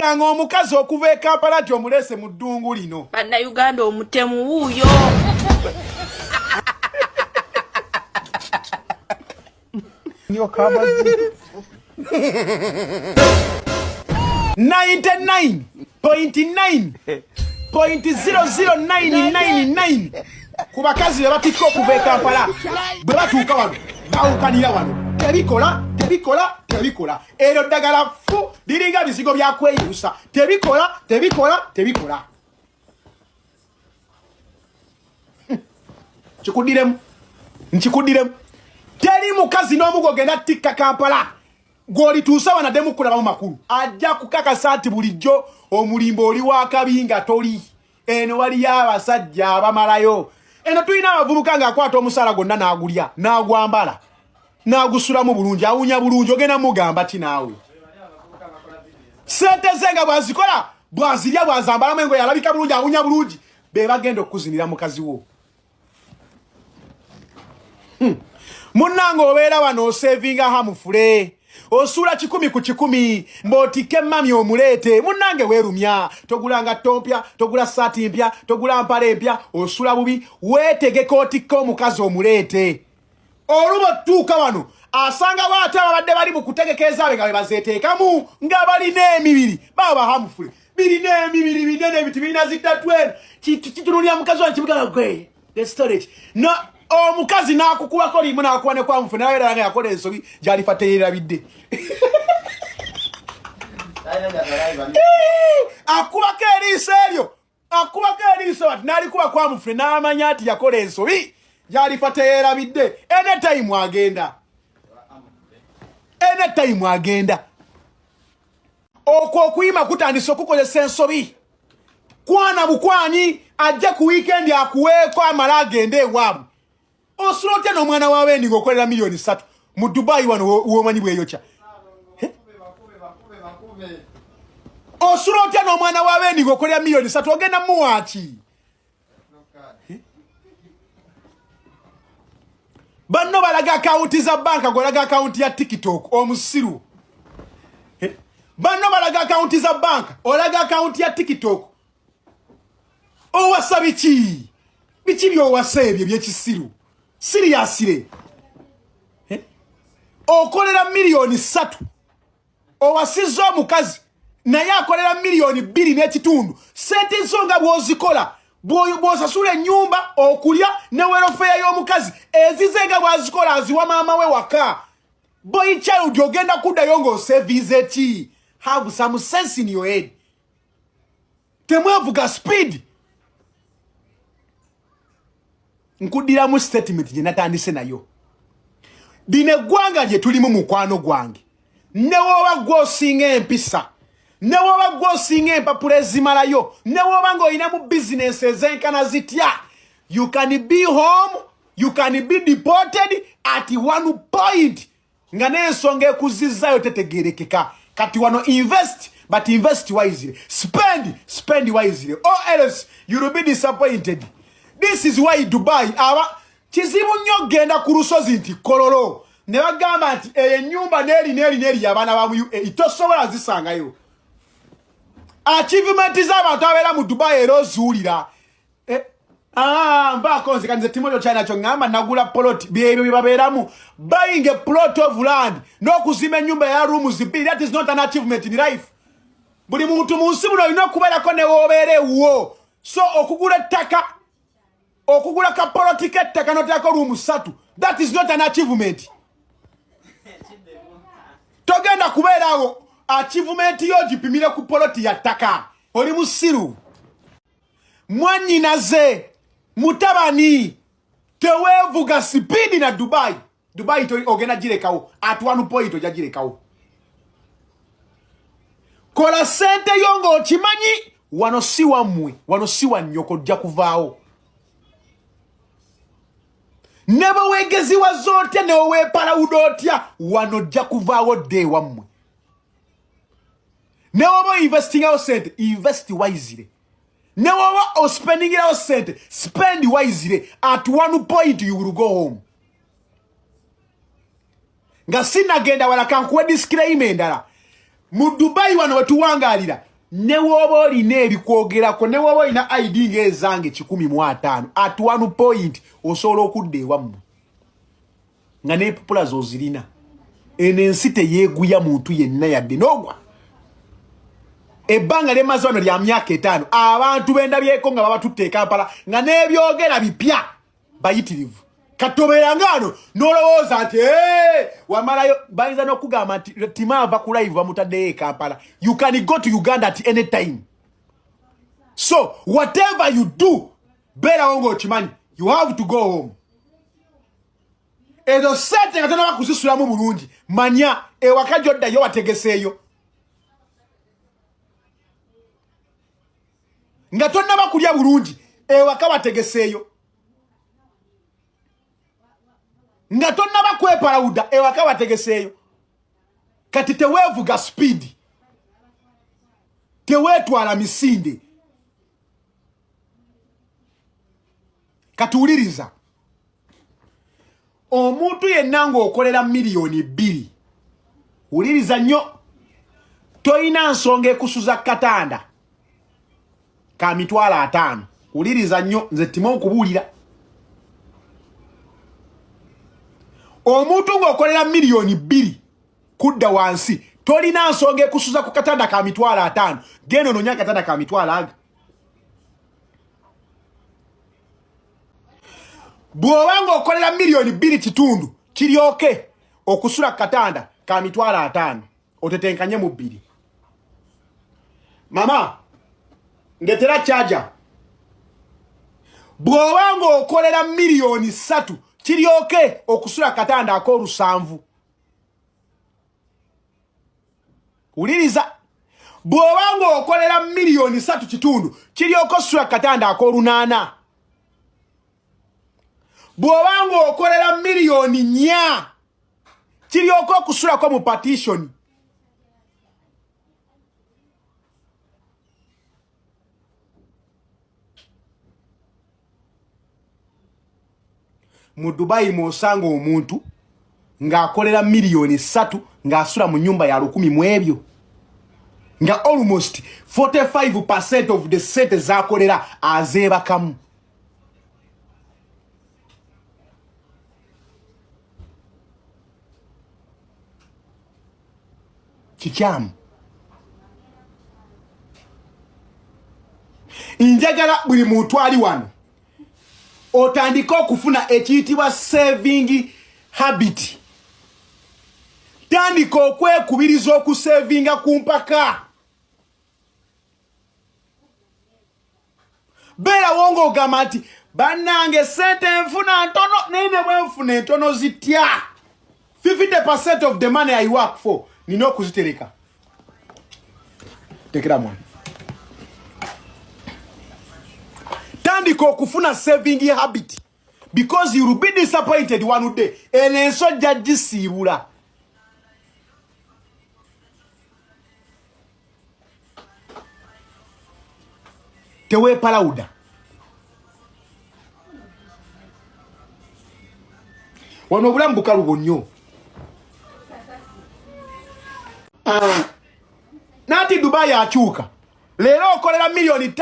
Totikkanga omukazi okuva e Kampala nti omuleese mu ddungu lino. Bannayuganda omutemu wuuyo. 99.9.00999 ku bakazi be batikka okuva e Kampala bwe batuuka wano bawukanira wano. Tebikola, tebikola, tebikola. Eryo ddagala ffu, liringa bizigo bya kweyirusa. Tebikola, tebikola, tebikola. Kikuddiremu, nkikuddiremu, teri mukazi n'omu gwogenda tikka Kampala gw'olituusa wanaddemu kulabamu makulu. Ajja kukakasa nti bulijjo omulimbo oli wakabi nga toli. Eno waliyo abasajja abamalayo. Eno tulina abavubuka ng'akwata omusaala gwonna n'agulya, n'agwambala, n'agusulamu bulungi, awunya bulungi. Ogenda mugamba ki naawe? Sente ze nga bw'azikola, bw'azirya, bw'azambalamu engoye, alabika bulungi, awunya bulungi, be bagenda okukuzinira mukazi wo. Munnange, obeera wano osevinga hamufule, osuula 100 ku 100 mb'otikke mami omuleete. Munnange, weerumya, togula ngatto mpya, togula saati mpya, togula mpale mpya, osula bubi, weetegeka otikke omukazi omuleete. Oluba otuuka wano asangawo ate ababadde bali mu kutegeka ezaabwe nga bwe bazeeteekamu, nga balina emibiri. Baba bahamufule birina emibiri binene biti, birina ziddatu. Eno kitunulira mukazi wange, kimugamba, "Gwe the storage no." Omukazi n'akukubako limu, n'akuba ne kwamufu, naye era nga yakola ensobi gy'alifa teyerabidde. Akubako eriiso eryo, akubako eriiso ati n'alikuba kwamufune, n'amanya nti yakola ensobi gy'alifa teyerabidde. Anytime agenda, anytime agenda. Okwo okuyima kutandise okukozesa ensobi. Kwana bukwanyi, ajja ku wiikendi akuweeko, amale agende ewaabwe. Osula otya n'omwana wa bendi ng'okolera miliyoni 3 mu Dubayi wano womanyi bweyokya? Osula otya n'omwana wa bendi ng'okolera miliyoni 3? Ogenda muwaaki? Banno balaga akawunti za banka, gwolaga akawunti ya TikTok, omusiru. Banno balaga akawunti za banka, olaga akawunti ya TikTok. Owasa biki? Biki byowasa ebyo byekisiru? Seriously, okolera miliyoni 3, owasizza omukazi naye akolera miliyoni 2.5. Sente zo nga bw'ozikola, bw'osasula ennyumba, okulya ne welfare y'omukazi, ezize nga bw'azikola aziwa maama we waka. Boy child, ogenda kuddayo ng'oseviize ki? Have some sense in your head. Temwevuga speed. Nkuddiramu statement gye natandise nayo. Lino eggwanga lye tulimu, mukwano gwange, ne woba gw'osinga empisa, ne woba gw'osinga empapula ezimalayo, ne woba ng'olinamu bizinensi ezenkana zitya, you can be home, you can be deported at one point nga n'ensonga ekuzizaayo tetegerekeka. Kati wano invest, but invest wisely. Spend, spend wisely, or else you will be disappointed. This is why Dubai aba kizibu nnyo. Genda ku lusozi nti Kololo ne bagamba nti eyo ennyumba n'eri n'eri n'eri y'abaana ba mu UAE, tosobola zisangayo. Achievement z'abantu abeera mu Dubai era ozuulira. Ah, mbaako nze kanze Timothy China kyo ngamba nagula plot, byebyo bye babeeramu. Buying a plot of land n'okuzimba ennyumba ya rooms 2, that is not an achievement in life. Buli muntu mu nsi muno olina okubeerako ne woobeera ewuwo. So okugula ettaka, okugula ka poloti k'ettaka n'oteekako room 3, that is not an achievement. Togenda kubeera awo achievement yo gipimire ku poloti ya ttaka. Oli musiru. Mwannyinaze, mutabani, teweevuga speed na Dubai. Dubai ogenda girekawo at one point, ojja girekawo. Kola sente yo ng'okimanyi wano si wammwe, wano si wa nnyoko, ojja kuvaawo. Ne bwe weegeziwaza otya, ne weweepalawuda otya, wano ojja kuvaawo, dde ewammwe. Ne woba oinvestingawo sente, invest wisely. Ne woba ospendingirawo sente, spend wisely. At one point you will go home. Nga sinagenda wala, kankuwe disclaimer endala. Mu Dubai wano wetuwangalira, Ne wooba olina ebikwogerako, ne wooba olina ID ng'ezange 150, at one point osobola okudda ewammwe nga n'empapula z'ozirina. Eno ensi teyeeguya muntu yenna yadde n'ogwa. Ebbanga lyemaze wano lya myaka 5, abantu bendabyeko nga babatutte e Kampala nga n'ebyogera bipya bayitirivu. Katobeera nga wano n'olowooza nti wamalayo, bayinza n'okugamba nti Tima ava ku live bamutaddeyo e Kampala. You can go to Uganda at any time. So whatever you do, beerawo ng'okimanyi you have to go home. Ezo sente nga tonaba kuzisulamu bulungi, manya ewaka gy'oddayo wategeseeyo. Nga tonnaba kulya bulungi, ewaka wategeseeyo. Nga tonnaba kwepalawuda, ewaka wategeseeyo. Kati teweevuga speed, teweetwala misinde. Katuwuliriza, omuntu yenna ng'okolera 2 miliyoni, wuliriza nnyo, toyina nsonga ekusuza katanda ka 50,000. Wuliriza nnyo, nze Tima okubuulira, omuntu ng'okolera 2 miliyoni kudda wansi, tolina nsonga ekusuza ku katanda ka 50,000. Genda onoonya akatanda ka mitwalo aga. Bw'oba ng'okolera 2.5 miliyoni, kiryoke okusula ku katanda ka 50,000, otetenkanye mu bbiri. Mama, ndetera kyaja. Bw'oba ng'okolera 3 miliyoni, kiryoke okusula katanda ak'olusanvu. Wuliriza, bw'oba ng'okolera 3.5 miliyoni, kiryoke osula katanda ak'olunaana. Bw'oba ng'okolera 4 miliyoni, kiryoke okusulako mu partition. Mu Dubai mwosanga omuntu ng'akolera 3 miliyoni ng'asula mu nyumba ya 1,000 mu ebyo, nga almost 45% of the sente zakolera azeebakamu. Kikyamu. Njagala buli muntu ali wano otandike okufuna ekiyitibwa saving habit. Tandika okwekubiriza okusevinga ku mpaka. Beerawo ng'ogamba nti bannange, sente nfuna ntono, naye ne bwenfuna entono zitya, 50% of the money I work for nina okuzitereka. Tekera mwana, tandika okufuna saving habit, because you will be disappointed one day. Eno ensojja gisiibula. Teweepalawuda wano, obulamu bukalubo nnyo. Nanti Dubai akyuka. Leero okolera 5 miliyoni,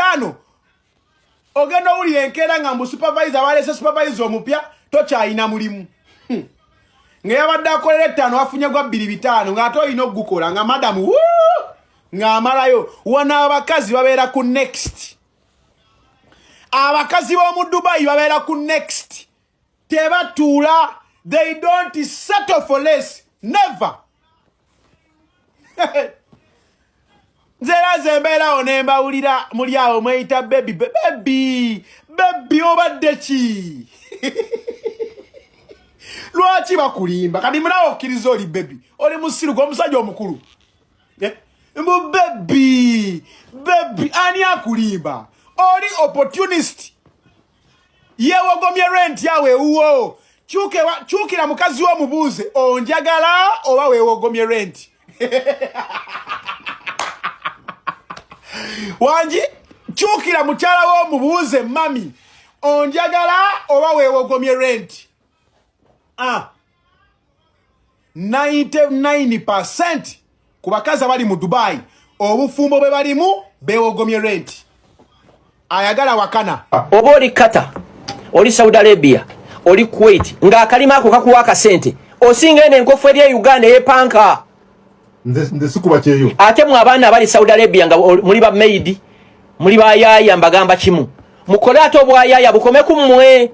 ogenda owulira enkeera nga mbu supervisor, balese supervisor omupya, tokyalina mulimu. Nga yabadde akolera 5 afunye gwa 2.5, ng'ate olina okugukola nga madamu ng'amalayo. Wano abakazi babeera ku next. Abakazi b'omu Dubai babeera ku next, tebatuula. They don't settle for less, never. Nze era nze mbeerawo ne mbawulira muli awo mweyita baby, baby, baby. Obadde ki? Lwaki bakulimba? Kati mulawo okkiriza oli baby, oli musiru gwe omusajja omukulu. Eh, mbu baby, baby, ani akulimba? Oli opportunist, yeewogomye rent yawe ewuwo. Kyukira mukazi wo mubuuze, onjagala oba weewogomye rent? Wangi, kyukira mukyala wo mubuuze, mami, onjagala oba weewogomye rent? Ah. 99% ku bakazi abali mu Dubai. Obufumbo bwe balimu bewogomye rent. Ayagala wakana. Oba oli Qatar, oli Saudi Arabia, oli Kuwait, ng'akalima ako kakuwa akasente, osinga eno enkofu eri e Uganda eyepanka. Nze sikuba kyeyo. Ate mwe abaana abali Saudi Arabia nga muli ba maid, muli bayaaya, mbagamba kimu, mukole ate obwayaaya bukome ku mmwe.